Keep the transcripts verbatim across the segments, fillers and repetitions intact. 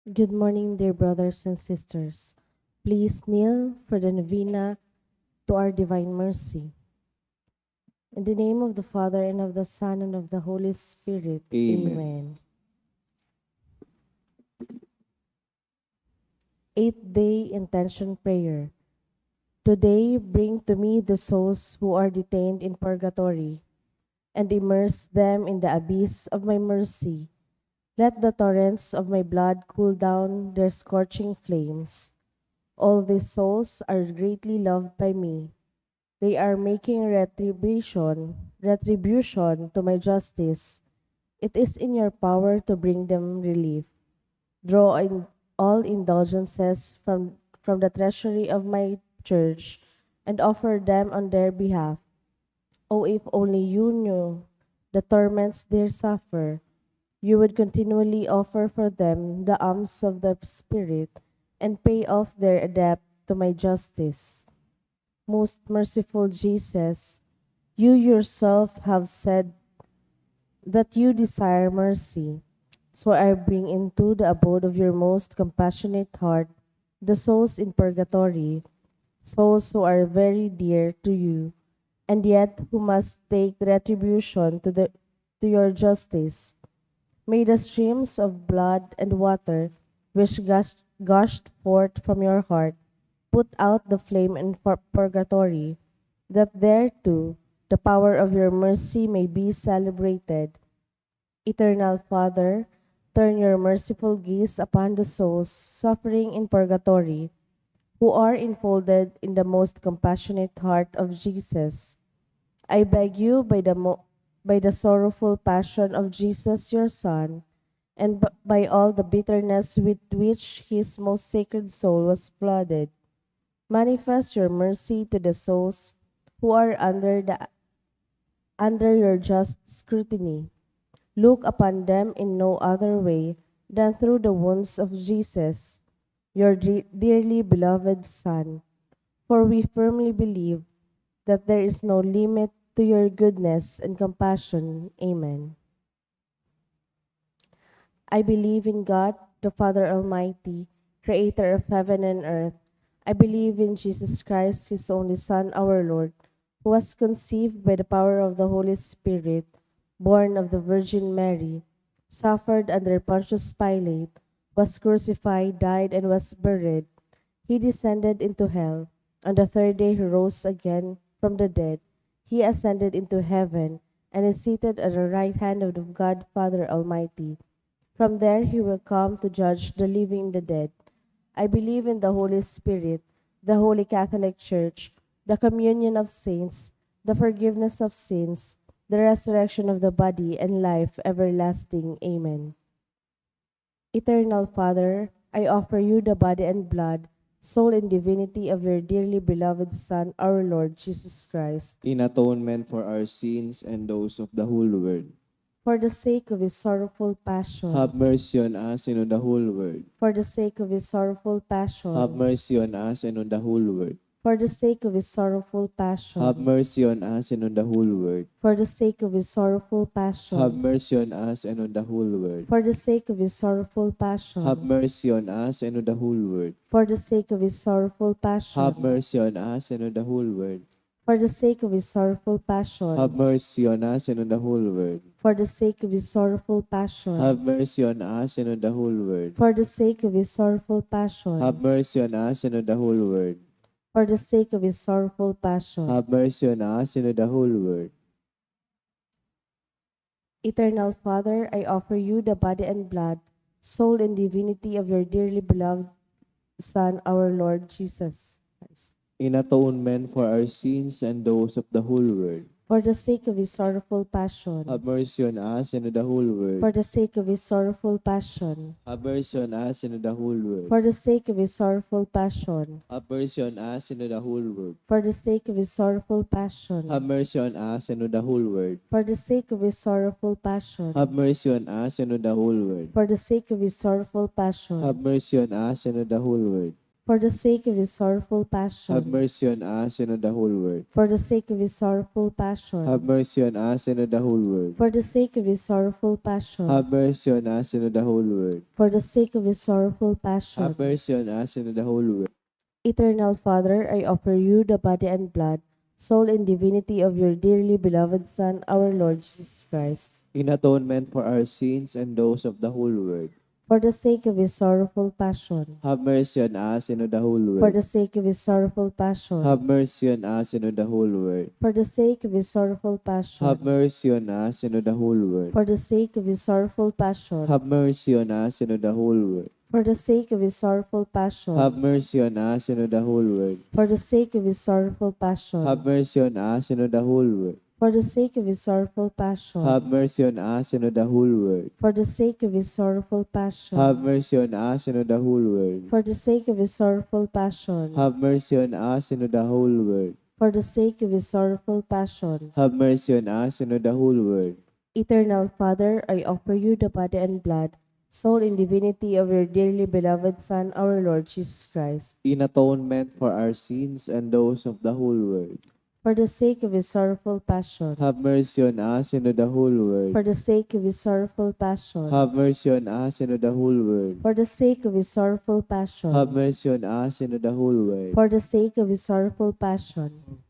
Good morning, dear brothers and sisters. Please kneel for the novena to our Divine Mercy. In the name of the Father, and of the Son, and of the Holy Spirit. Amen. Amen. Eighth Day Intention Prayer. Today, bring to me the souls who are detained in purgatory, and immerse them in the abyss of my mercy. Let the torrents of my blood cool down their scorching flames. All these souls are greatly loved by me. They are making retribution, retribution to my justice. It is in your power to bring them relief. Draw in all indulgences from, from the treasury of my church and offer them on their behalf. Oh, if only you knew the torments they suffer, you would continually offer for them the alms of the Spirit and pay off their debt to my justice. Most merciful Jesus, you yourself have said that you desire mercy. So I bring into the abode of your most compassionate heart the souls in purgatory, souls who are very dear to you, and yet who must take retribution to the, to your justice. May the streams of blood and water which gush-, gushed forth from your heart put out the flame in pur-, purgatory, that there too the power of your mercy may be celebrated. Eternal Father, turn your merciful gaze upon the souls suffering in purgatory, who are enfolded in the most compassionate heart of Jesus. I beg you, by the mo-, by the sorrowful passion of Jesus, your Son, and b-, by all the bitterness with which his most sacred soul was flooded, manifest your mercy to the souls who are under the, under your just scrutiny. Look upon them in no other way than through the wounds of Jesus, your de-, dearly beloved Son. For we firmly believe that there is no limit to your goodness and compassion. Amen. I believe in God, the Father Almighty, creator of heaven and earth. I believe in Jesus Christ, his only Son, our Lord, who was conceived by the power of the Holy Spirit, born of the Virgin Mary, suffered under Pontius Pilate, was crucified, died, and was buried. He descended into hell. On the third day he rose again from the dead. He ascended into heaven and is seated at the right hand of the God Father Almighty. From there he will come to judge the living and the dead. I believe in the Holy Spirit, the Holy Catholic Church, the communion of saints, the forgiveness of sins, the resurrection of the body, and life everlasting. Amen. Eternal Father, I offer you the body and blood, soul and divinity of your dearly beloved Son, our Lord Jesus Christ. In atonement for our sins and those of the whole world. For the sake of his sorrowful passion. Have mercy on us and on the whole world. For the sake of his sorrowful passion. Have mercy on us and on the whole world. For the sake of his sorrowful passion. Have mercy on us and on the whole world. For the sake of his sorrowful passion. Have mercy on us and on the whole world. For the sake of his sorrowful passion. Have mercy on us and on the whole world. For the sake of his sorrowful passion. Have mercy on us and on the whole world. For the sake of his sorrowful passion. Have mercy on us and on the whole world. For the sake of his sorrowful passion. Have mercy on us and on the whole world. For the sake of his sorrowful passion. Have mercy on us and on the whole world. For the sake of his sorrowful passion. Have mercy on us and on the whole world. Eternal Father, I offer you the body and blood, soul and divinity of your dearly beloved Son, our Lord Jesus Christ. In atonement for our sins and those of the whole world. For the sake of his sorrowful passion. Have mercy on us and on the whole world. For the sake of his sorrowful passion. Have mercy on us and on the whole world. For the sake of his sorrowful passion. Have mercy on us and on the whole world. For the sake of his sorrowful passion. Have mercy on us and on the whole world. For the sake of his sorrowful passion. Have mercy on us and on the whole world. For the sake of his sorrowful passion. Have mercy on us and on the whole world. For the sake of his sorrowful passion. Have mercy on us and on the whole world. For the sake of his sorrowful passion. Have mercy on us and on the whole world. For the sake of his sorrowful passion. Have mercy on us and on the whole world. For the sake of his sorrowful passion. Have mercy on us and on the whole world. Eternal Father, I offer you the body and blood, soul and divinity of your dearly beloved Son, our Lord Jesus Christ. In atonement for our sins and those of the whole world. For the sake of his sorrowful passion. Have mercy on us and on the whole For world. The sake of his sorrowful passion. Have mercy on us and on the whole world. For the sake of his sorrowful passion. Have mercy on us and on the whole world. For the sake of his sorrowful passion. Have mercy on us and on the whole world. For the sake of his sorrowful passion. Have mercy on us and on the whole world. For the sake of his sorrowful passion. Have mercy on us and on the whole world. For the sake of his sorrowful passion. Have mercy on us and on the whole world. For the sake of his sorrowful passion. Have mercy on us and on the whole world. For the sake of his sorrowful passion. Have mercy on us and on the whole world. For the sake of his sorrowful passion. Have mercy on us and on the whole world. Eternal Father, I offer you the body and blood, soul and divinity of your dearly beloved Son, our Lord Jesus Christ. In atonement for our sins and those of the whole world. For the sake of his sorrowful passion. Have mercy on us and on the whole world. For the sake of his sorrowful passion. Have mercy on us and on the whole world. For the sake of his sorrowful passion. Have mercy on us and on the whole world. For the sake of his sorrowful passion.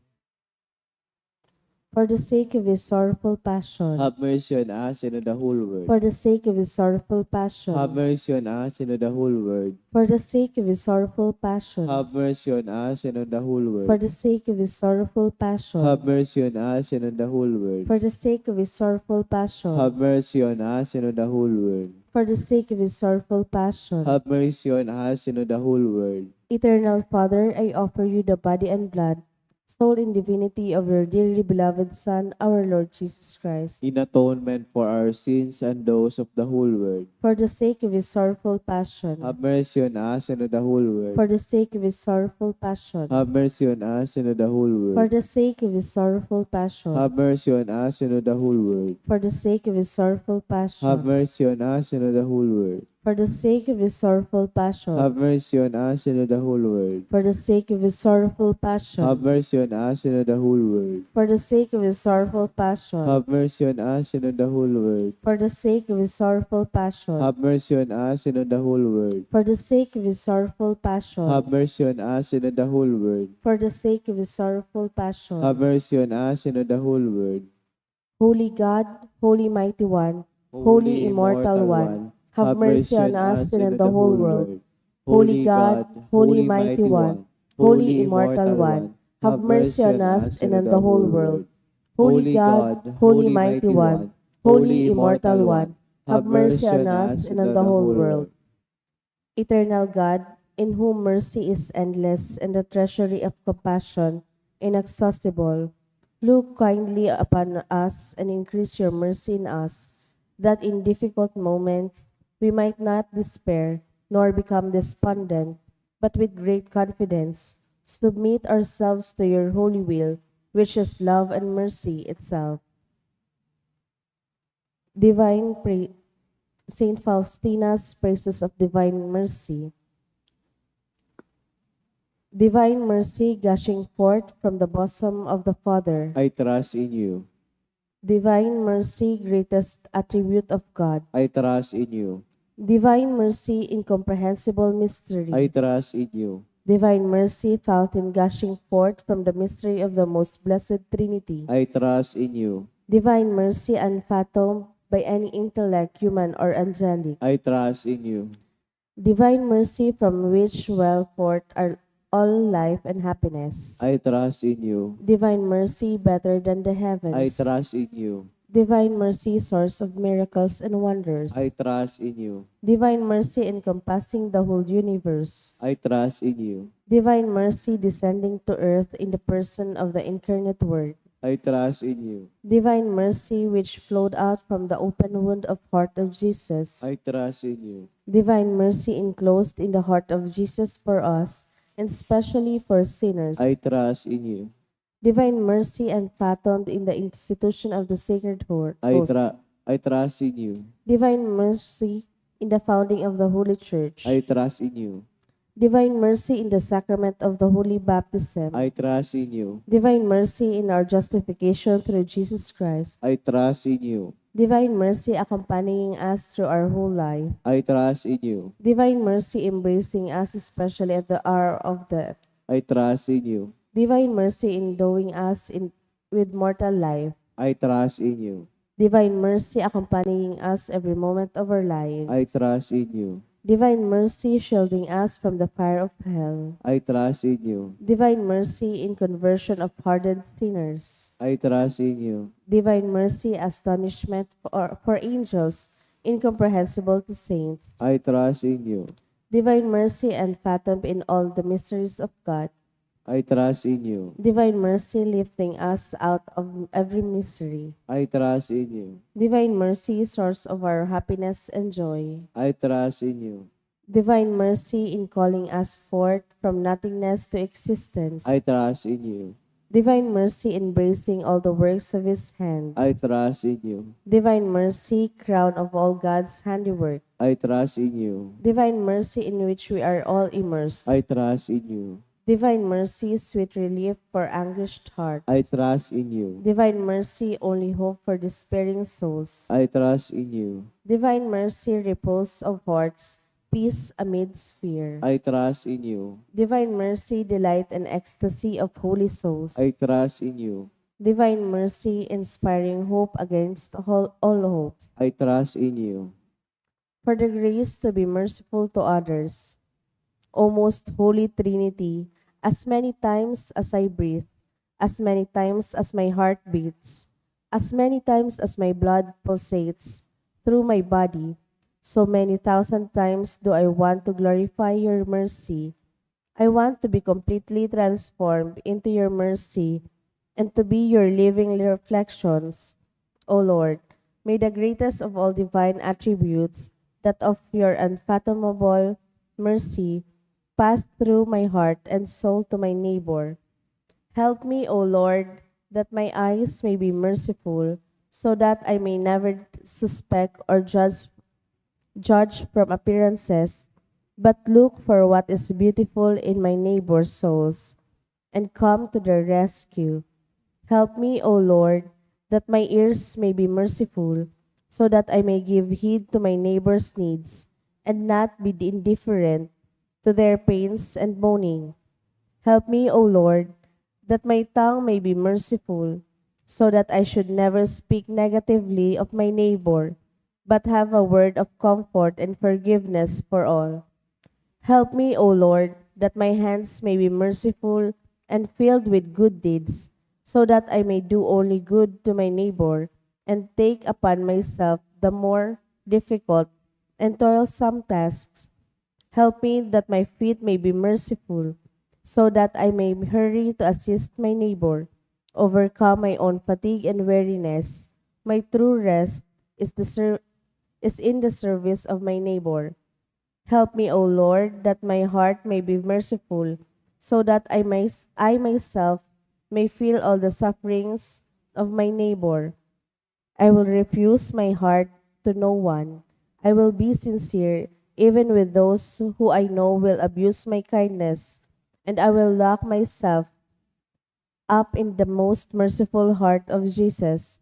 For the sake of his sorrowful passion. Have mercy on us and on the whole world. For the sake of his sorrowful passion. Have mercy on us and on the whole world. For the sake of his sorrowful passion. Have mercy on us and on the whole world. For the sake of his sorrowful passion. Have mercy on us and on the whole world. For the sake of his sorrowful passion. Have mercy on us and on the whole world. For the sake of his sorrowful passion. Have mercy on us and on the whole world. Eternal Father, I offer you the body and blood, soul and divinity of your dearly beloved Son, our Lord Jesus Christ. In atonement for our sins and those of the whole world. For the sake of his sorrowful passion. Have mercy on us and on the whole world. For the sake of his sorrowful passion. Have mercy on us and on the whole world. For the sake of his sorrowful passion. Have mercy on us and on the whole world. For the sake of his sorrowful passion. Have mercy on us and on the whole world. For the sake of his sorrowful passion. Have mercy on us and on the whole world. For the sake of his sorrowful passion. Have mercy on us and on the whole world. For the sake of his sorrowful passion. Have mercy on us and on the whole world. For the sake of his sorrowful passion. Have mercy on us and on the whole world. For the sake of his sorrowful passion. Have mercy on us and on the whole world. For the sake of his sorrowful passion. Have mercy on us and on the whole world. Holy God, Holy Mighty One, Holy Immortal One, have mercy on us and on the whole world. Holy God, Holy Mighty One, Holy Immortal One, have mercy on us and on the whole world. Holy God, Holy Mighty One, Holy Immortal One, have mercy on us and on the whole world. Eternal God, in whom mercy is endless and the treasury of compassion inexhaustible, look kindly upon us and increase your mercy in us, that in difficult moments we might not despair nor become despondent, but with great confidence submit ourselves to your holy will, which is love and mercy itself. Divine Pra- Saint Faustina's Praises of Divine Mercy. Divine mercy gushing forth from the bosom of the Father. I trust in you. Divine mercy, greatest attribute of God. I trust in you. Divine mercy, incomprehensible mystery. I trust in you. Divine mercy, fountain gushing forth from the mystery of the most blessed Trinity. I trust in you. Divine mercy, unfathomed by any intellect, human or angelic. I trust in you. Divine mercy, from which well forth are all life and happiness. I trust in you. Divine mercy, better than the heavens. I trust in you. Divine mercy, source of miracles and wonders. I trust in you. Divine mercy, encompassing the whole universe. I trust in you. Divine mercy, descending to earth in the person of the incarnate Word. I trust in you. Divine mercy, which flowed out from the open wound of heart of Jesus. I trust in you. Divine mercy, enclosed in the heart of Jesus for us, and specially for sinners. I trust in you. Divine mercy, unfathomed in the institution of the Sacred Ho- I Host. Tra- I trust in you. Divine mercy, in the founding of the Holy Church. I trust in you. Divine mercy in the sacrament of the holy baptism. I trust in you. Divine mercy in our justification through Jesus Christ. I trust in you. Divine mercy accompanying us through our whole life. I trust in you. Divine mercy embracing us especially at the hour of death. I trust in you. Divine mercy endowing us in, with mortal life. I trust in you. Divine mercy accompanying us every moment of our lives. I trust in you. Divine mercy shielding us from the fire of hell. I trust in you. Divine mercy in conversion of hardened sinners. I trust in you. Divine mercy astonishment for, for angels, incomprehensible to saints. I trust in you. Divine mercy unfathomed in all the mysteries of God. I trust in you. Divine mercy lifting us out of every misery. I trust in you. Divine mercy, source of our happiness and joy. I trust in you. Divine mercy in calling us forth from nothingness to existence. I trust in you. Divine mercy embracing all the works of His hand. I trust in you. Divine mercy, crown of all God's handiwork. I trust in you. Divine mercy in which we are all immersed. I trust in you. Divine mercy, sweet relief for anguished hearts. I trust in you. Divine mercy, only hope for despairing souls. I trust in you. Divine mercy, repose of hearts, peace amidst fear. I trust in you. Divine mercy, delight and ecstasy of holy souls. I trust in you. Divine mercy, inspiring hope against all, all hopes. I trust in you. For the grace to be merciful to others. O most holy Trinity, as many times as I breathe, as many times as my heart beats, as many times as my blood pulsates through my body, so many thousand times do I want to glorify your mercy. I want to be completely transformed into your mercy and to be your living reflections. O Lord, may the greatest of all divine attributes, that of your unfathomable mercy, pass through my heart and soul to my neighbor. Help me, O Lord, that my eyes may be merciful, so that I may never suspect or judge, judge from appearances, but look for what is beautiful in my neighbor's souls, and come to their rescue. Help me, O Lord, that my ears may be merciful, so that I may give heed to my neighbor's needs, and not be indifferent to their pains and moaning. Help me, O Lord, that my tongue may be merciful, so that I should never speak negatively of my neighbor, but have a word of comfort and forgiveness for all. Help me, O Lord, that my hands may be merciful and filled with good deeds, so that I may do only good to my neighbor and take upon myself the more difficult and toilsome tasks. Help me that my feet may be merciful, so that I may hurry to assist my neighbor, overcome my own fatigue and weariness. My true rest is the ser- is in the service of my neighbor. Help me, O Lord, that my heart may be merciful, so that I may I myself may feel all the sufferings of my neighbor. I will refuse my heart to no one. I will be sincere even with those who I know will abuse my kindness, and I will lock myself up in the most merciful heart of Jesus.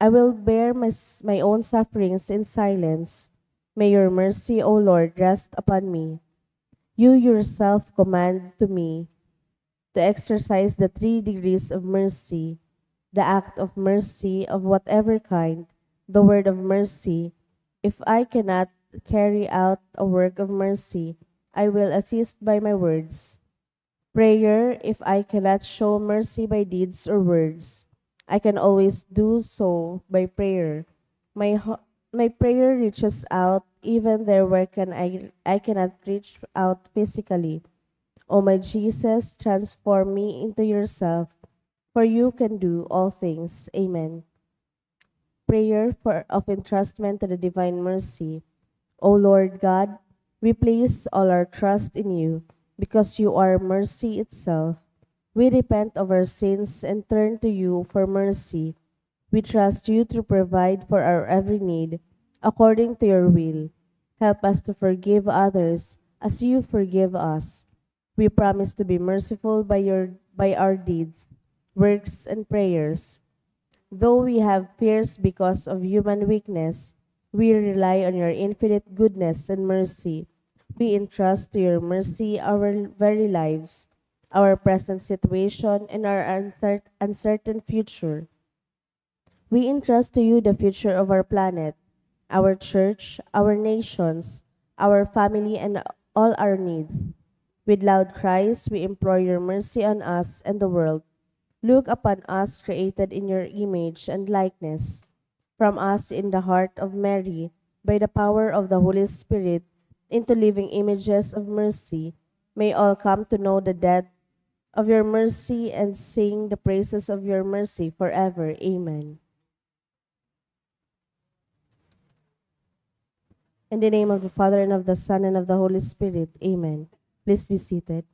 I will bear my, s- my own sufferings in silence. May your mercy, O Lord, rest upon me. You yourself command to me to exercise the three degrees of mercy, the act of mercy of whatever kind, the word of mercy. If I cannot carry out a work of mercy, I will assist by my words. Prayer, if I cannot show mercy by deeds or words, I can always do so by prayer. My, ho- my prayer reaches out even there where can I, I cannot reach out physically. O my Jesus, transform me into yourself, for you can do all things. Amen. Prayer for of entrustment to the Divine Mercy. O Lord God, we place all our trust in you because you are mercy itself. We repent of our sins and turn to you for mercy. We trust you to provide for our every need according to your will. Help us to forgive others as you forgive us. We promise to be merciful by your, by our deeds, works, and prayers. Though we have fears because of human weakness, we rely on your infinite goodness and mercy. We entrust to your mercy our very lives, our present situation, and our uncer-, uncertain future. We entrust to you the future of our planet, our church, our nations, our family, and all our needs. With loud cries, we implore your mercy on us and the world. Look upon us, created in your image and likeness. From us in the heart of Mary, by the power of the Holy Spirit, into living images of mercy, may all come to know the depth of your mercy and sing the praises of your mercy forever. Amen. In the name of the Father, and of the Son, and of the Holy Spirit. Amen. Please be seated.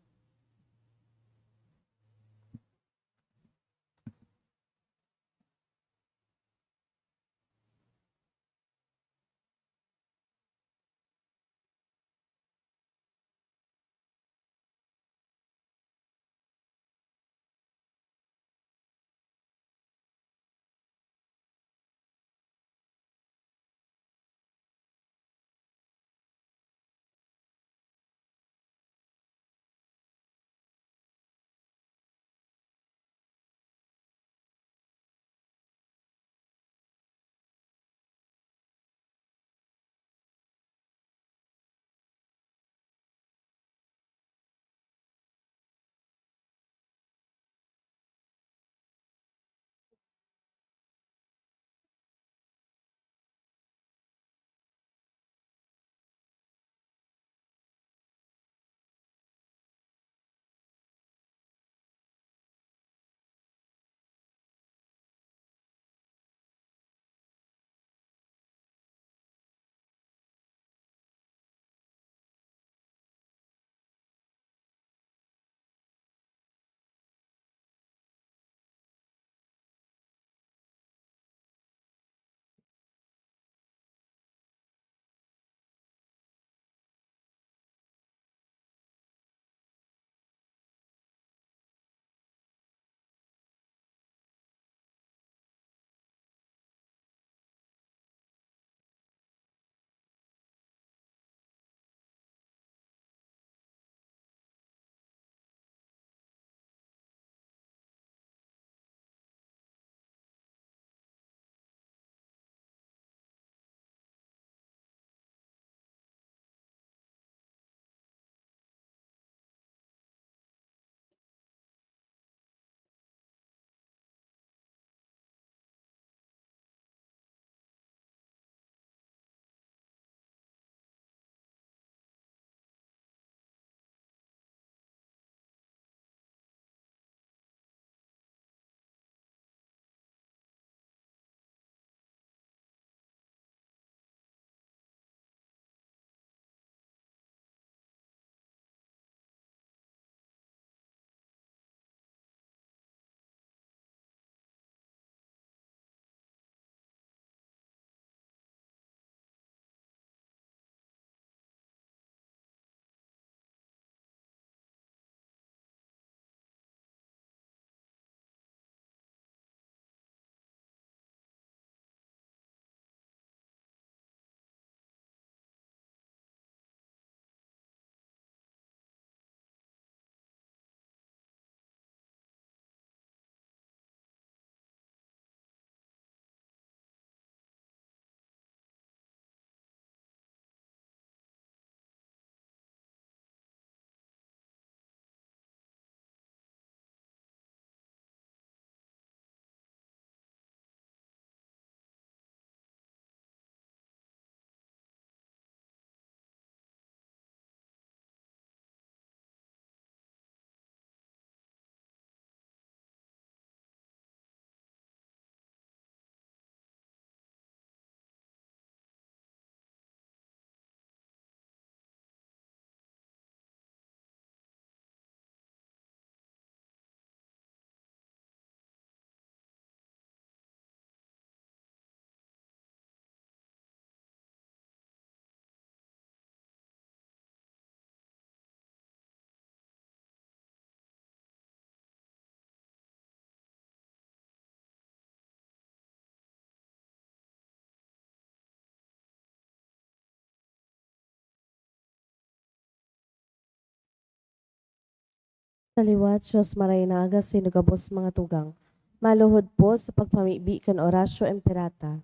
Sa liwat, Dios, maray na aga, sino gabos mga tugang. Maluhod po sa pagpamibi kan Oratio Imperata.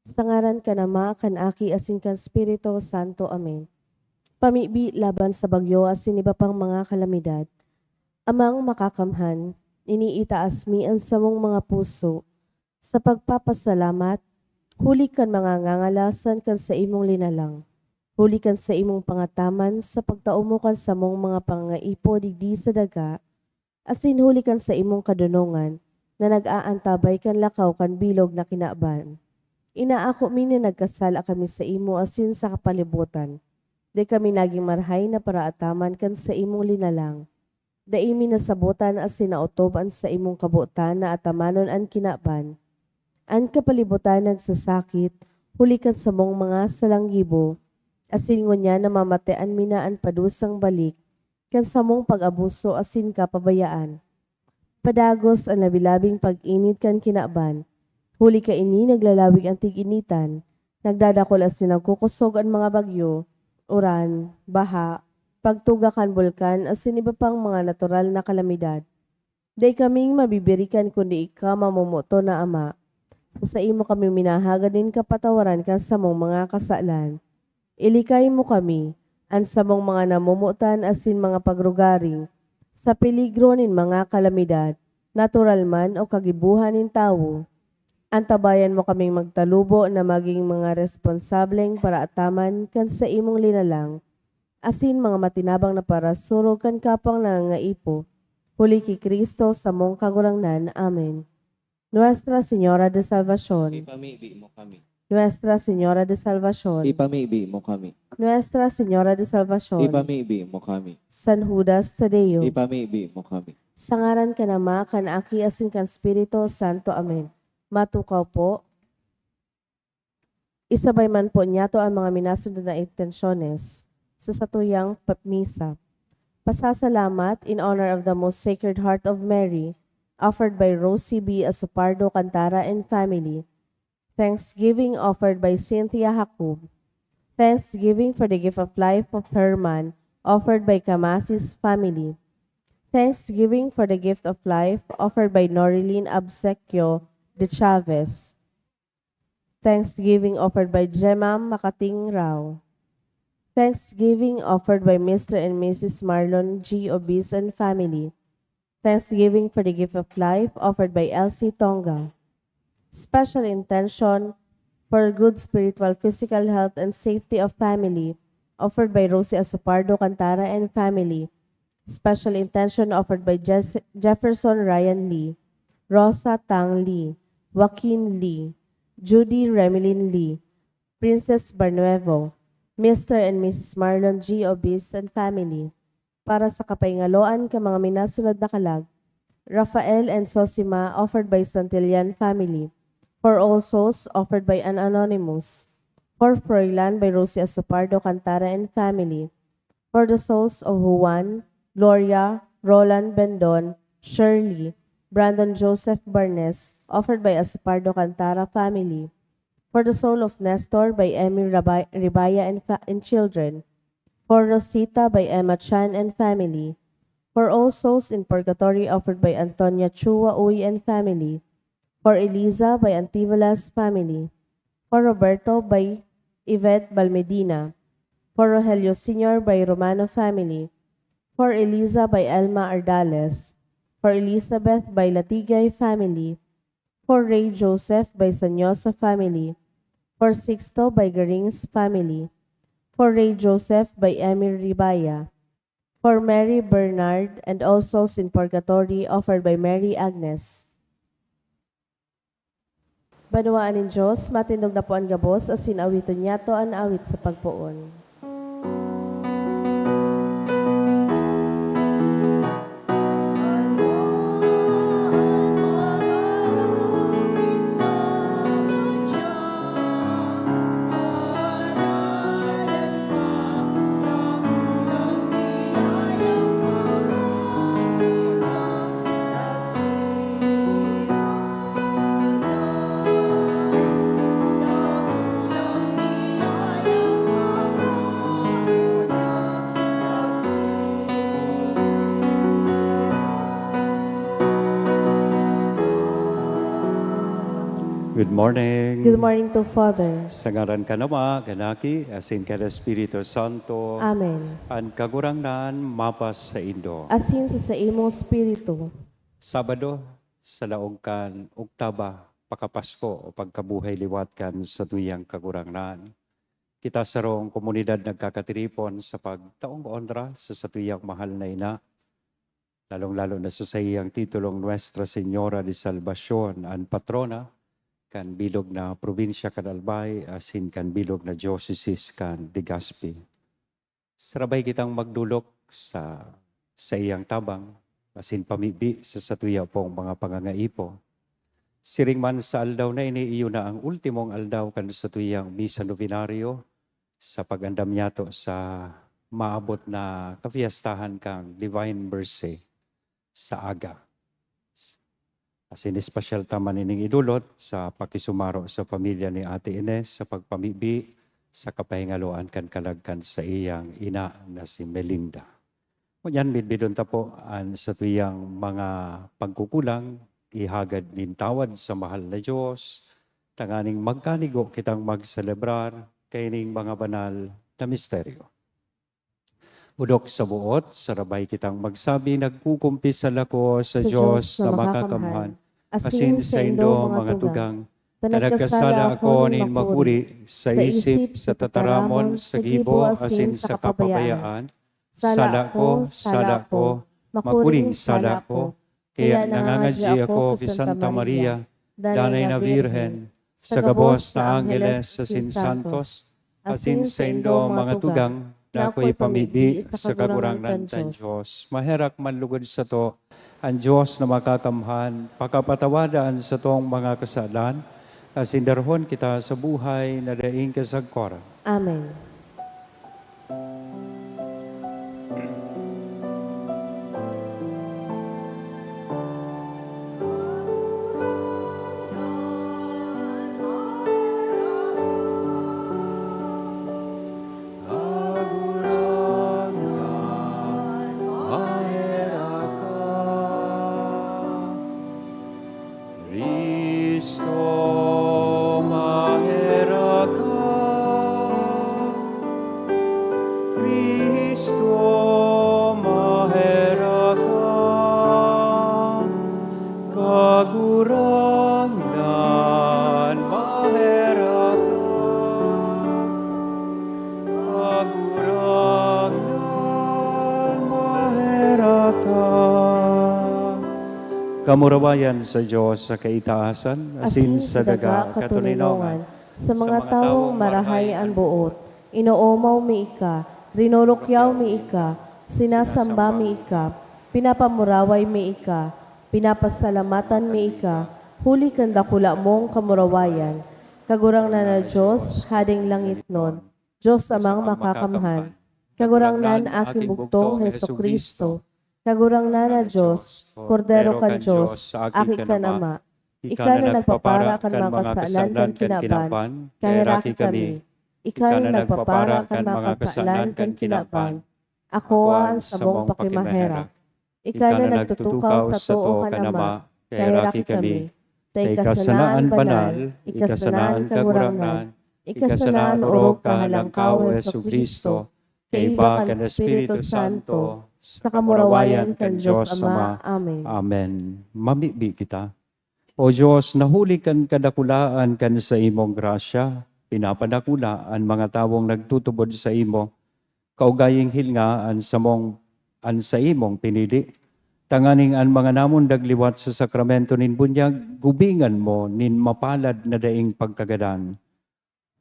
Sa ngaran kan Ama, kan Aki, asin kan Espiritu Santo. Amen. Pamibi laban sa bagyo asin iba pang mga kalamidad. Amang Makakamhan, iniitaas mi an samong mga puso sa pagpapasalamat, huli kan mga ngangalasan kan saimong linalang, huli kan saimong pangataman sa pagtao mo kan samong mga pangangaipo digdi sa daga, asin huli kan saimong kadonongan na nag-aantabay kan lakaw kan bilog na kinaban. Inaako mi na nagkasala kami saimo asin sa kapalibutan. Dai kami nagin marahay na paraataman kan saimong linalang. Dai mi nasabotan asin naotob an saimong kabotan na atamanon an kinaban. An kapalibutan nagsasakit huli kan samong mga salanggibo, asin ngunyan namamatean mi na an padusang balik kan samong pag-abuso asin kapabayaan. Padagos an labi-labing pag-init kan kinaban, huli kaini naglalawig an tig-initan, nagdadakul asin nagkukosog an mga bagyo, uran, baha, pagtuga kan bulkan asin iba pang mga natural na kalamidad. Dai kaming mabibirikan kundi ika, mamomoton na Ama. Sa saimo kami minahagad nin kapatawaran kan samong mga kasalan. Ilikay mo kami, an samong mga namomotan asin mga pagrugaring, sa peligro nin mga kalamidad, natural man o kagibohan nin tawo. Antabayan mo kaming magtalubo na magin mga responsableng paraataman kan saimong linalang, asin mga matinabang na parasurog kan kapwang nangangaipo, huli ki Cristo, samong Kagurangnan. Amen. Nuestra Señora de Salvacion. Ipamibi mo kami. Nuestra Señora de Salvacion. Ipamibi mo kami. Nuestra Señora de Salvacion. Ipamibi mo kami. San Judas Tadeo. Ipamibi mo kami. Sa ngaran kan Ama, kan Aki, asin kan Espiritu Santo. Amen. Matukaw po. Isabay man po niyato an mga minasunod na intensyones sa satuyang pa-, misa. Pasasalamat in honor of the Most Sacred Heart of Mary, offered by Rosie B Asopardo Cantara and family. Thanksgiving offered by Cynthia Jacob. Thanksgiving for the gift of life of Herman, offered by Camasis family. Thanksgiving for the gift of life offered by Norilyn Obsequio de Chavez. Thanksgiving offered by Gemma Makating Rao. Thanksgiving offered by Mister and Missus Marlon G Obis and family. Thanksgiving for the gift of life offered by Elsie Tonga. Special intention for good spiritual, physical health and safety of family offered by Rosie Asopardo Cantara and family. Special intention offered by Jes-, Jefferson Ryan Lee, Rosa Tang Lee, Joaquin Lee, Judy Remilin Lee, Princess Barnuevo, Mister and Missus Marlon G Obis and family, para sa kapaingaloan kan mga minasunod na kalag: Rafael and Sosima, offered by Santillan family. For all souls, offered by an anonymous. For Froilan, by Rosie Asopardo Cantara and family. For the souls of Juan, Gloria, Roland Bendon, Shirley, Brandon Joseph Barnes, offered by Asopardo Cantara family. For the soul of Nestor, by Emmy Rabay-, Ribaya and fa-, and children. For Rosita, by Emma Chan and family. For all souls in purgatory, offered by Antonia Chua Uy and family. For Eliza, by Antivelas family. For Roberto, by Yvette Balmedina. For Rogelio Senior, by Romano family. For Eliza, by Elma Ardales. For Elizabeth, by Latigay family. For Ray Joseph, by Sanyosa family. For Sixto, by Garings family. For Ray Joseph, by Emir Ribaya. For Mary Bernard and all souls in purgatory, offered by Mary Agnes. Banwaan nin Dios, matindog na po an gabos, asin awiton niyato an awit sa pagpoon. Good morning. Good morning to Father. Sa ngaran kan Ama, kan Aki, asin kan Espiritu Santo. Amen. An Kagurangnan mapasaindo. Asin sa saimong espiritu. Sabado, sa laog kan oktaba, pakapasko o pagkabuhay liwat kan satuyang Kagurangnan. Kita sarong komunidad nagkakatiripon sa pagtaong onra sa satuyang mahal na ina, lalong-lalo na sa saiyang titulong Nuestra Señora de Salvacion, an patrona kan bilog na probinsya kan Albay asin kan bilog na diocese kan Legazpi. Sarabay kitang magdolok sa saiyang tabang asin pamibi sa satuya pong mga pangangaipo. Siring man sa aldaw na ini, iyo na ang ultimong aldaw kan satuyang Misa Novenario sa pag-andam niyato sa maabot na kafiestahan kan Divine Mercy sa aga. Asin espesyal ta man ining idolot sa pakisumaro sa pamilya ni Ate Ines sa pagpamibi sa kapahingaloan kan kalag kan saiyang ina na si Melinda. Ngunyan, midbidon ta po an satuyang mga pagkukulang, ihagad nin tawad sa mahal na Dios, tanganing magkanigo kitang magselebrar kaining mga banal na misteryo. Odok sa boot, sarabay kitang magsabi, "Nagkukumpisal ako sa Dios na makakamhan, asin saindo, mga tugang, ta nagkasala ako nin makuri sa isip, sa tataramon, sa gibo, asin sa kapabayaan. Sala ko, sala ko, makuring sala ko. Kaya nangangadyi ako ki Santa Maria, Danay na Birhen, sa gabos na angheles asin santos, asin saindo, mga tugang, na ako'y pamibi sa Kagurangnan kan Dios." Maherak man lugod sato an Dios na makakamhan, pakapatawada an satong mga kasalan, asin darahon kita sa buhay na daing kasagkoran. Amen. Kagurangnan, maherak ka. Cristo, maherak ka. Cristo, maherak ka. Kagurangnan, maherak ka. Kagurangnan, maherak ka. Kamurawayan sa Dios sa kaitaasan, asin sa daga katoninongan, sa mga tawong marahay an boot. Inoomaw mi ika, rinurukyaw mi ika, sinasamba mi ika, pinapamuraway mi ika, pinapasalamatan mi ika, huli kan dakula mong kamurawayan. Kagurangnan na Dios, Hading langitnon, Dios Amang Makakamhan, Kagurangnan, Aking Bugtong Jesu-Cristo, Kagurangnan na Dios, Kordero kan Dios, Aki kan Ama, ika na nagpapara kan mga kasalan kan kinaban, kaheraki kami. Ika na nagpapara kan mga kasalan kan kinaban, akoa an samong pakimaherak. Ika na nagtutukaw sato kan Ama, kaheraki kami. Ta ika sana an banal, ika sana an Kagurangnan, ika sana an orog kahalangkaw, Jesu-Cristo, kaiba kan Espiritu Santo, sa kamurawayan kan Dios Ama. Amen. Amen. Mamibi kita. O Dios, na huli kan kadakulaan kan saimong grasya, pinapadakula an mga tawong nagtutubod saimo, kaugaying hilnga an samong, an saimong pinili, tanganing an mga namundag liwat sa sakramento nin bunyag, gubingan mo nin mapalad na daing pagkagadan.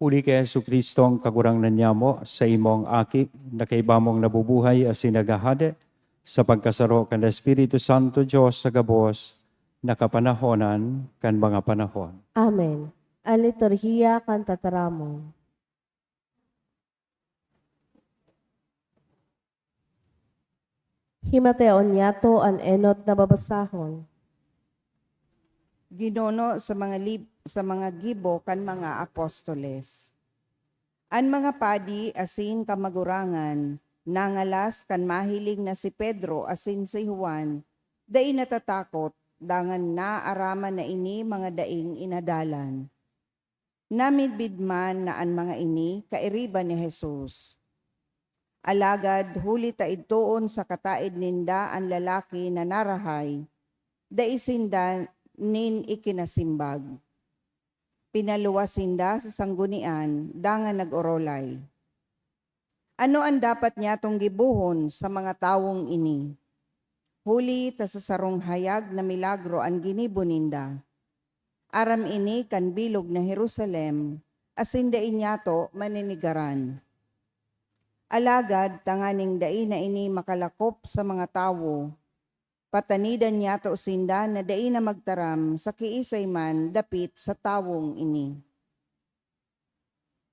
Huli ki Jesu-Cristo, an Kagurangnan nyamo, saimong Aki, na kaiba mong nabubuhay asin naghahade, sa pagkasaro kan Espiritu Santo, Dios sa gabos na kapanahonan kan mga panahon. Amen. An Liturhiya kan Tataramon. Himateon niyato an enot na babasahon. Ginuno sa mga lib-, sa mga gibo kan mga apostoles. An mga padi asin kamagurangan nangalas kan mahiling na si Pedro asin si Juan dai natatakot dangan naaraman na ini mga daing inadalan. Namidbid man na an mga ini kairiba ni Jesus. Alagad huli ta idtoon sa kataed ninda an lalaki na narahay, dai sinda nin ikinasimbag. Pinaluwas sinda sa sanggunian dangan nag-orolay, "Ano an dapat nyatong gibohon sa mga tawong ini? Huli ta sa sarong hayag na milagro an ginibo ninda. Aram ini kan bilog na Jerusalem, asin dai nyato maninigaran. Alagad tanganing dai na ini makalakop sa mga tawo, patanidan nyato sinda na dai na magtaram sa kiisay man dapit sa tawong ini."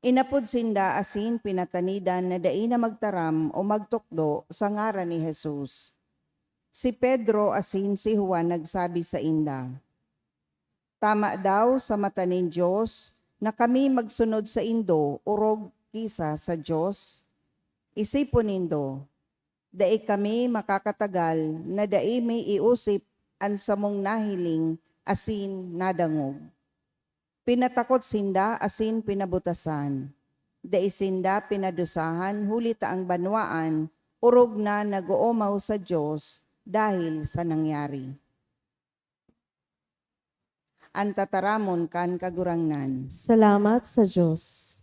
Inapod sinda asin pinatanidan na dai na magtaram o magtukdo sa ngaran ni Jesus. Si Pedro asin si Juan nagsabi sainda, "Tama daw sa mata nin Dios na kami magsunod saindo orog ki sa Dios? Isipon nindo, dai kami makakatagal na dai mi iosip an samong nahiling asin nadangog." Pinatakot sinda asin pinabutasan. Dai sinda pinadusahan huli ta an banwaan orog na nag-oomaw sa Dios dahel sa nangyari. An tataramon kan Kagurangnan. Salamat sa Dios.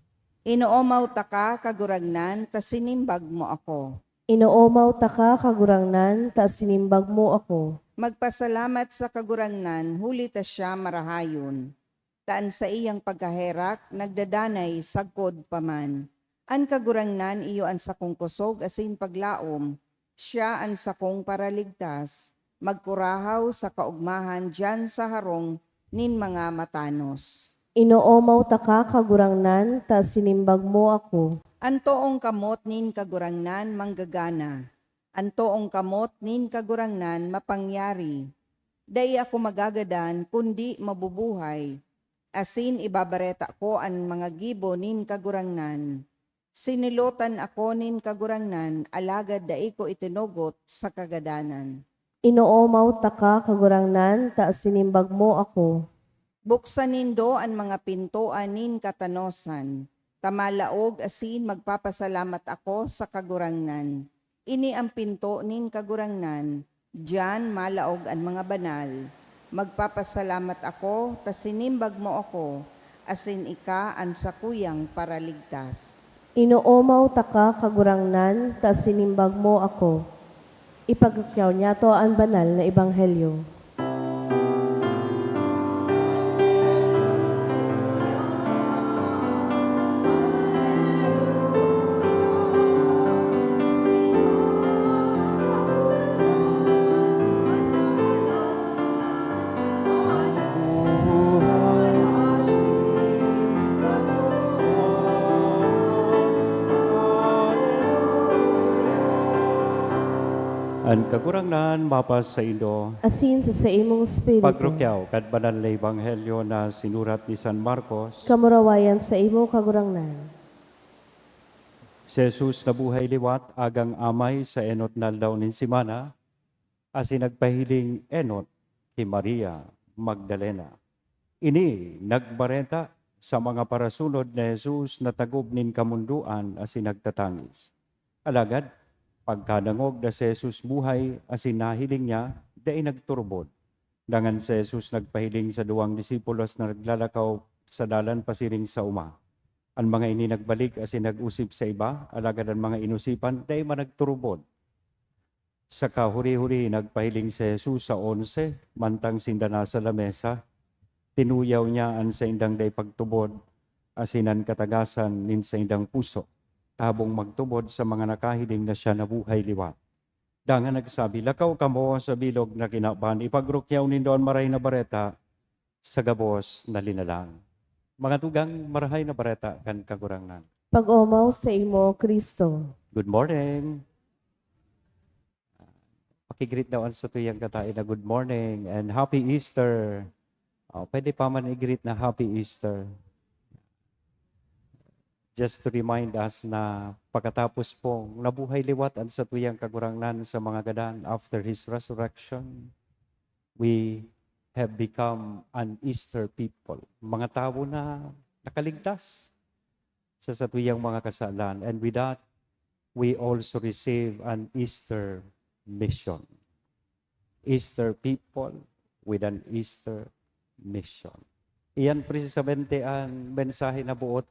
Inoomaw taka, Kagurangnan, ta sinimbag mo ako. Inoomaw taka, Kagurangnan, ta sinimbag mo ako. Magpasalamat sa Kagurangnan, huli ta siya marahayon. Ta an saiyang pagkaherak nagdadanay sagkod pa man. An Kagurangnan iyo an sakong kosog asin paglaom, siya an sakong paraligtas. Magkurahaw sa kaogmahan diyan sa harong nin mga matanos. Inoomaw taka, Kagurangnan, ta sinimbag mo ako. An toong kamot nin Kagurangnan manggagana. An toong kamot nin Kagurangnan mapangyari. Dai ako magagadan, kundi mabubuhay, asin ibabareta ko an mga gibo nin Kagurangnan. Sinilotan ako nin Kagurangnan, alagad dai ko itinugot sa kagadanan. Inoomaw taka, Kagurangnan, ta sinimbag mo ako. Buksan nindo an mga pintoan nin katanosan, ta malaog asin magpapasalamat ako sa Kagurangnan. Ini an pinto nin Kagurangnan, diyan malaog an mga banal. Magpapasalamat ako ta sinimbag mo ako, asin ika an sakuyang Paraligtas. Inoomaw taka, Kagurangnan, ta sinimbag mo ako. Ipagkyaw niyato an banal na ebanghelyo. An Kagurangnan mapasaindo. Asin sa saimong espiritu. Pagrukyaw kan banal na ebanghelyo na sinurat ni San Marcos. Kamurawayan saimo, Kagurangnan. Si Jesus nabuhay liwat agang amay sa enot na aldaw nin semana, asin nagpahiling enot ki Maria Magdalena. Ini nagbareta sa mga parasunod na Jesus na tagob nin kamondoan asin nagtatangis. Alagad, pagkadangog na si Jesus buhay asin nahiling niya, dai nagturubod. Dangan si Jesus nagpahiling sa duwang disipulos na naglalakaw sa dalan pasiring sa oma. An mga ini nagbalik asin nag-osip sa iba, alagad an mga inosipan dai man nagturubod. Sa kahuri-huri, nagpahiling si Jesus sa onse, mantang sinda nasa lamesa. Tinuyaw niya an saindang dai pagtubod asin an katagasan nin saindang puso, tabong magtubod sa mga nakahiling na siya nabuhay liwat. Dangan nagsabi, "Lakaw kamo sa bilog na kinaban, ipagrukyaw nindo an Marahay na Bareta sa gabos na linalang." Mga tugang, Marahay na Bareta kan Kagurangnan. Pag-omaw saimo, Cristo. Good morning. Paki-greet daw an satuyang kataed na good morning and happy Easter. Oh, pwede pa man i-greet na happy Easter. Just to remind us na pagkatapos pong nabuhay liwat an satuyang Kagurangnan sa mga gadan after His resurrection, we have become an Easter people. Mga tawo na nakaligtas sa satuyang mga kasalan. And with that, we also receive an Easter mission. Easter people with an Easter mission. Iyan precisamente an mensahe na boot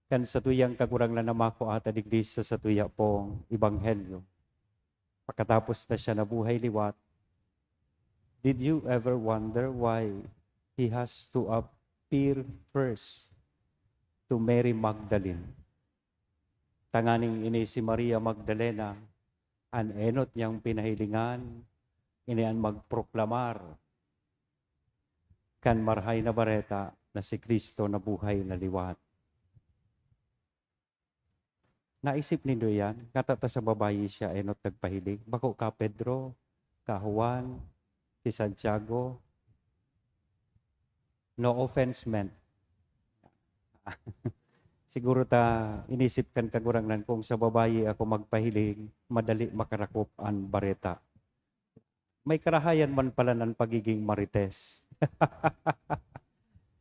kan satuyang Kagurangnan na makua ta digdi sa satuya pong ebanghelyo. Pakatapos na siya nabuhay liwat, did you ever wonder why he has to appear first to Mary Magdalene? Tanganing ini si Maria Magdalena, an enot niyang pinahilingan, ini an magproklamar kan Marahay na Bareta na si Cristo nabuhay na liwat. Naisip nindo iyan? Ngata ta sa babayi siya enot nagpahiling. Bako ka Pedro, ka Juan, si Santiago. No offense meant. Siguro ta inisip kan Kagurangnan, kung sa babayi ako magpahiling, madali makarakop an bareta. May karahayan man pala ng pagiging marites.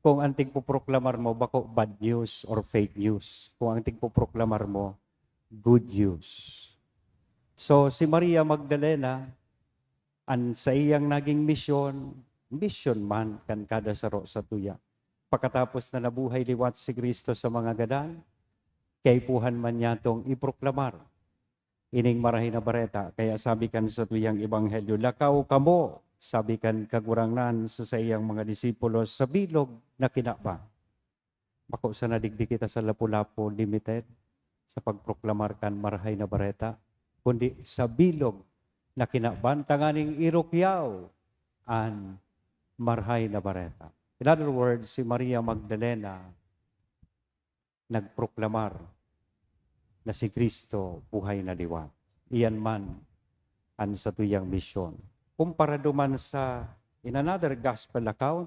Kung ang tigpoproklamar mo, bako bad news or fake news. Kung ang tigpoproklamar mo, good news. So, si Maria Magdalena, an saiyang naging misyon, misyon man kan kada saro satuya. Pakatapos na nabuhay liwat si Cristo sa mga gadan, kaipuhan man niya tong iproklamar ining Marahay na Bareta. Kaya sabi kan satuyang ebanghelyo, "Lakaw kamo," sabi kan Kagurangnan sa saiyang mga disipulos, "sa bilog na kinaban." Bako sana digdi kita sa Lapu-Lapu Limited sa pagproklamar kan Marahay na Bareta, kundi sa bilog na kinaban, tanganing irukyaw an Marahay na Bareta. In other words, si Maria Magdalena nagproklamar na si Cristo buhay na liwat. Iyan man an satuyang misyon. Kumpara duman sa, in another gospel account,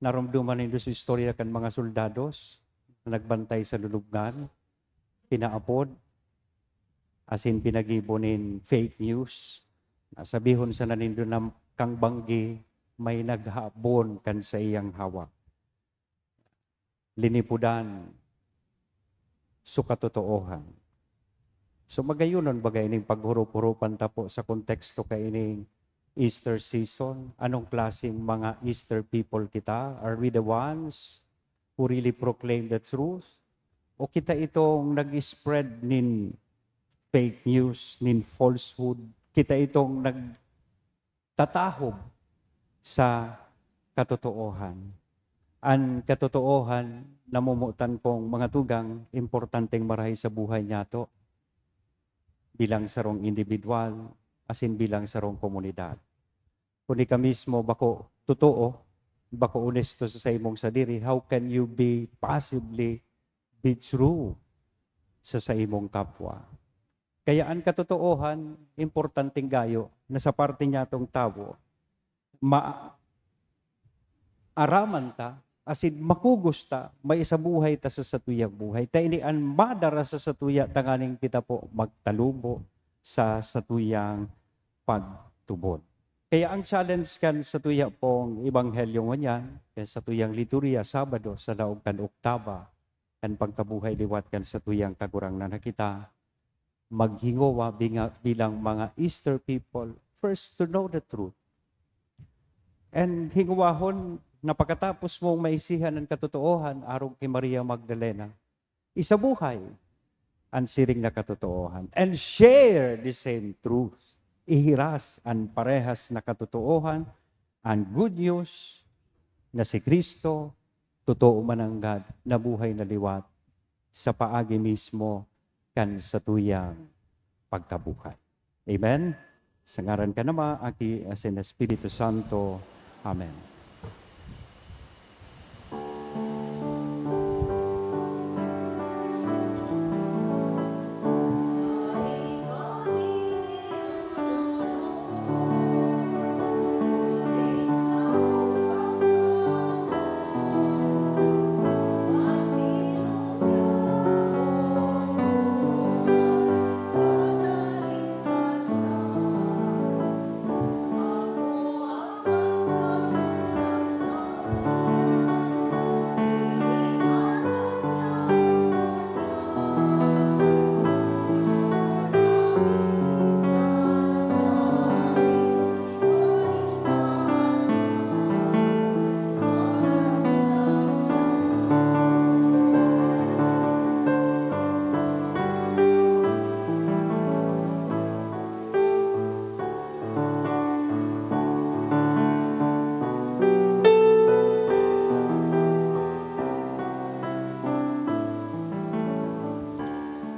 naromdoman nindo sa istorya kan mga soldados na nagbantay sa lulubngan, pinaapod, asin pinagibo nin fake news. Sabihon sana nindo na kang banggi may naghabon kan saiyang hawak. Linipudan so katotoohan. So, magayonon baga ining paghurup-hurupan ta po sa konteksto kaining Easter season? Anong klaseng mga Easter people kita? Are we the ones who really proclaim the truth? O kita itong nag-spread nin fake news, nin falsehood? Kita itong nag- tatahob sa katotoohan. An katotoohan, namomotan kong mga tugang, importanteng marahay sa buhay niyato bilang sarong indibidwal, asin bilang sarong komunidad. Kun ika mismo bako totoo, bako onesto sa saimong sadiri, how can you be possibly be true sa saimong kapwa? Kaya an katotoohan, importanteng gayo na sa parte niyatong tawo, ma-, araman ta, asin makugos ta, maisabuhay ta sa satuyang buhay. Ta ini an madara sa satuya tanganing kita po magtalubo sa satuyang pagtubod. Kaya ang challenge kan satuya pong ebanghelyo ngunyan, kan satuyang liturya, Sabado, sa laog kan oktaba, kan pagkabuhay liwat kan satuyang Kagurangnan na kita, maghingowa binga-, bilang mga Easter people, first to know the truth. And hingowahon na pagkatapos mong maisihan ang katotoohan, arog ki Maria Magdalena, isabuhay an siring na katotoohan. And share the same truth. Ihiras an parehas na katotoohan, an good news na si Cristo, totoo mananggad, nabuhay na liwat sa paagi mismo kan satuyang pagkabuhay. Amen? Sa ngaran kan Ama, Aki, asin Espiritu Santo. Amen.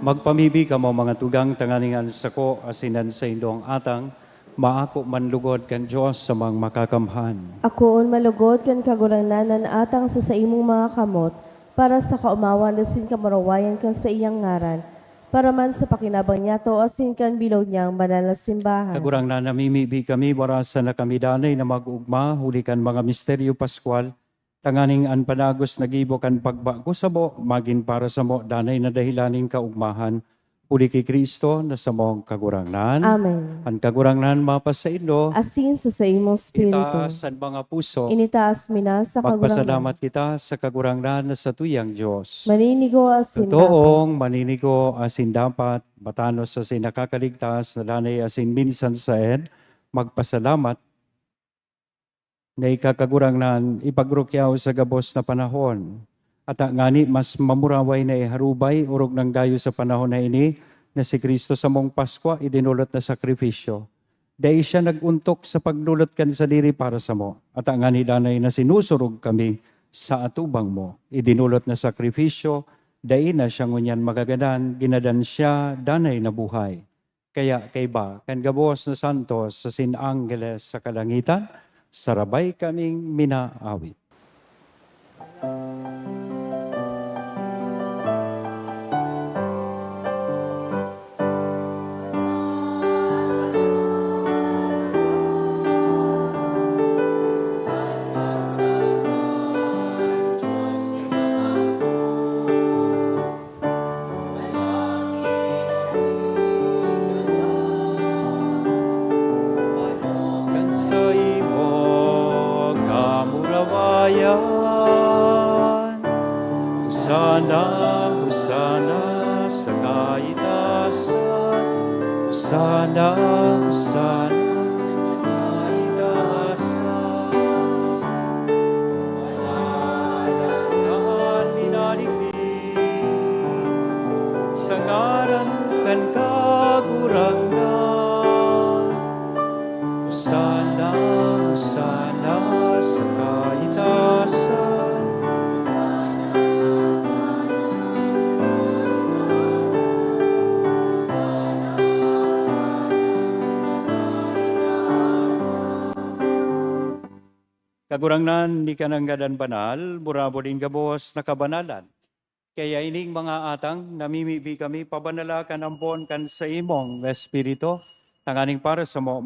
Magpamibi kamo, mga tugang, tanganing an sako asin an saindong atang maako man lugod kan Dios sa mga makakamhan. Akoon malugod kan Kagurangnan an atang sa saimong mga kamot, para sa kaomawan asin kamurawayan kan saiyang ngaran, para man sa pakinabang niyato asin kan bilog niyang banal na simbahan. Kagurangnan, namimibi kami, barasa na kami danay na mag-ugma huli kan mga misteryo paskwal, tanganing an panagos na gibo kan pagbago samo magin para samo danay na dahelan nin kaugmahan, huli ki Cristo na samong Kagurangnan. Amen. An Kagurangnan mapasaindo. Asin sa saimong espiritu. Itaas an mga puso. Initaas mi na sa Kagurangnan. Magpasalamat kita sa Kagurangnan na satuyang Dios. Maninigo asin dapat. Totoong maninigo asin dapat, matanos asin nakakaligtas, na danay asin minsan saen, magpasalamat na ika, Kagurangnan, ipagrukyaw sa gabos na panahon. Ata ngani mas mamuraway na iharubay, orog nang gayo sa panahon na ini, na si Cristo samong Paskwa, idinolot na sakrifisyo. Dai siya nag-ontok sa pagnolot kan sadiri para samo. Ata ngani danay na sinusurog kami sa atubang mo. Idinolot na sakrifisyo, dai na siya ngunyan magagadan, ginadan siya, danay na buhay. Kaya kaiba kan gabos na santos asin angheles sa kalangitan, sarabay kaming minaawit. Kan saimong kamurawayan. Hosana, Hosana sa kaitaasan. Hosana, Hosana sa kaitaasan. Alagad an minadigdi sa ngaran kan Kagurangnan. Hosana, Hosana sa kaitaasan. Kagurangnan, ika nanggad an banal, burabod nin gabos na kabanalan. Kaya ining mga atang, namimibi kami, pabanala kan ambon kan saimong Espiritu, tanganing para samo